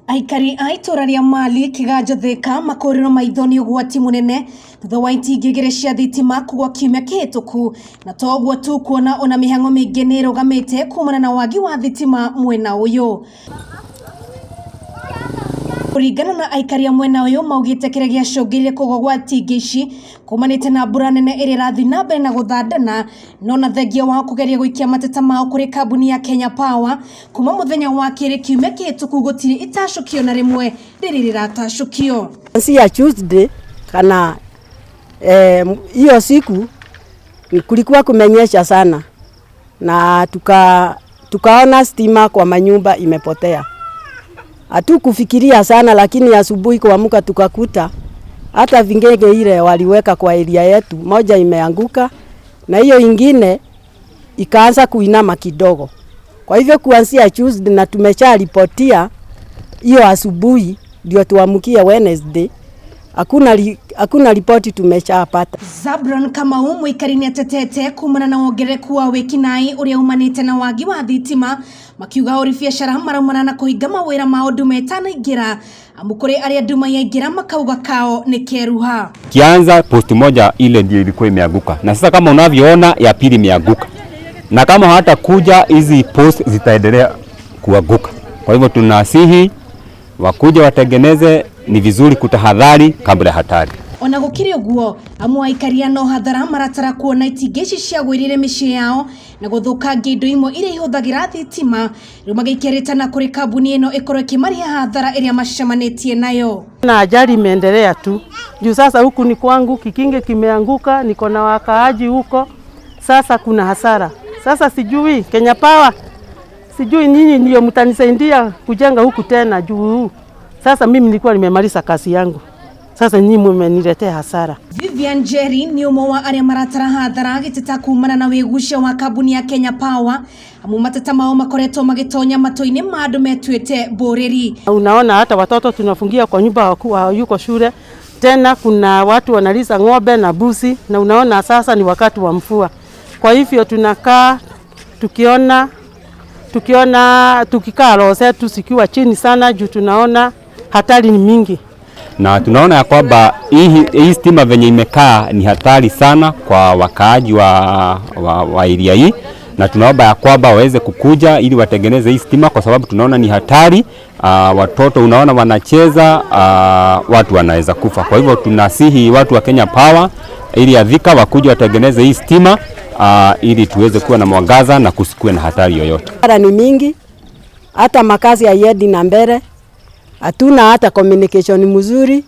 Aikari a itũra rĩa Mali Kĩganjo Thika makũrĩrwo maitho nĩ ũgwati mũnene thutha wa itingĩ igĩrĩ cia thitima kũgwa kiumia kĩhĩtũku, na to ũguo tu kuona ona mĩhang'o mĩingĩ nĩ ĩrũgamĩte kumana na wagi wa thitima mwena ũyũ. Kũringana na aikari a mwena ũyũ maugĩte kĩrĩa gĩacũngĩrĩirie kũgwa gwa itingĩ ici kumanĩte na mbura nene ĩrĩa ĩrathiĩ na mbere na gũthandana, no na thengia wao kũgeria gũikia mateta mao kũrĩ kambuni ya Kenya Power kuma mũthenya wa kerĩ kiumia kĩhĩtũku gũtirĩ itacũkio na rĩmwe rĩrĩ rĩratacũkio. Kuanzia Tuesday kana hiyo siku kulikuwa kumenyesha sana na tukaona stima kwa manyumba imepotea. Hatukufikiria sana, lakini asubuhi kuamka tukakuta hata vingenge ile waliweka kwa area yetu moja imeanguka na hiyo ingine ikaanza kuinama kidogo. Kwa hivyo kuanzia Tuesday na tumesharipotia hiyo asubuhi ndio tuamkie Wednesday, hakuna ripoti tumeshapata. Zabron Kamau mũikari nĩ atetete kumana na wongerereku wa wĩkinaĩ ũrĩa umanĩte na wagi wa thitima, makiuga ahũri biacara maraumana na kũhinga mawĩra mao nduma ĩtanaingĩra, amu kũrĩ arĩa nduma yaingĩra makauga kao nĩ keruha. Kianza posti moja ile ndio ilikuwa imeanguka, na sasa kama unavyoona ya pili imeanguka, na kama hata kuja hizi post zitaendelea kuanguka. Kwa hivyo tunasihi wakuja watengeneze, ni vizuri kutahadhari kabla ya hatari. Ona gũkĩrĩ ũguo amwe aikaria no hathara maratara kuona itingĩ ici ciagwĩrĩire mĩciĩ yao na gũthũkangia indo imwe iria ihũthagĩra thitima, rĩu magĩikia rĩtana kũrĩ kambuni ĩno ĩkorwo ĩkĩmarĩha hathara ĩrĩa macemanĩtie nayo. Na ajali imeendelea tu juu sasa huku ni kwangu, kikinge kimeanguka, niko na wakaaji huko, sasa kuna hasara. Sasa sijui Kenya Power, sijui nyinyi ndio mtanisaidia kujenga huku tena juu sasa mimi nilikuwa nimemaliza kazi yangu, sasa nyinyi mmeniletea hasara. Vivian Jerry nĩ ũmwe wa arĩa maratara hathara agĩteta kumana na wĩgucia wa kambuni ya Kenya Power, amu mateta mao makoretwo magĩtonya matũ-inĩ ma andũ metuĩte mbũrĩri. Unaona hata watoto tunafungia kwa nyumba yuko shule, tena kuna watu wanalisha ng'ombe na mbuzi, na unaona sasa ni wakati wa mvua. Kwa hivyo tunakaa tukiona tukikaa roho zetu zikiwa chini sana juu tunaona hatari ni mingi. Na tunaona ya kwamba hii stima venye imekaa ni hatari sana kwa wakaaji wa area hii, na tunaomba ya kwamba waweze kukuja ili watengeneze hii stima kwa sababu tunaona ni hatari. Watoto unaona wanacheza, watu wanaweza kufa. Kwa hivyo tunasihi watu wa Kenya Power ili ya Thika wakuje watengeneze hii stima, ili tuweze kuwa na mwangaza na kusikue na hatari yoyote. Hasara ni mingi, hata makazi haiendi na mbele, hatuna hata communication mzuri,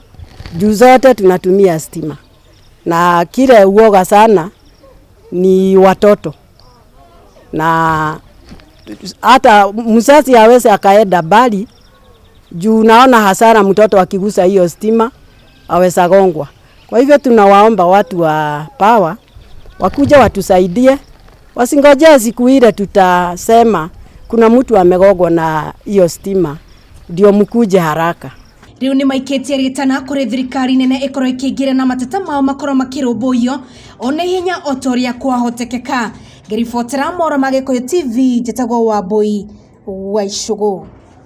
juu zote tunatumia stima. Na kile uoga sana ni watoto, na hata mzazi hawezi akaenda mbali juu unaona hasara mtoto akigusa hiyo stima aweza gongwa. Kwa hivyo tunawaomba watu wa Power wakuja watusaidie, wasingojee siku ile tutasema kuna mtu amegongwa na hiyo stima ndio mkuje haraka. Rĩu nĩ maikĩtie rĩtana kũrĩ thirikari nene ĩkorwo ĩkĩingĩra na mateta mao makorwo makĩrũmbũiyo ona ihenya o ta ũrĩa kwahotekeka. Ngĩribotera mohoro ma Gĩkũyũ TV, njĩtagwo Wambui wa Icũgũ.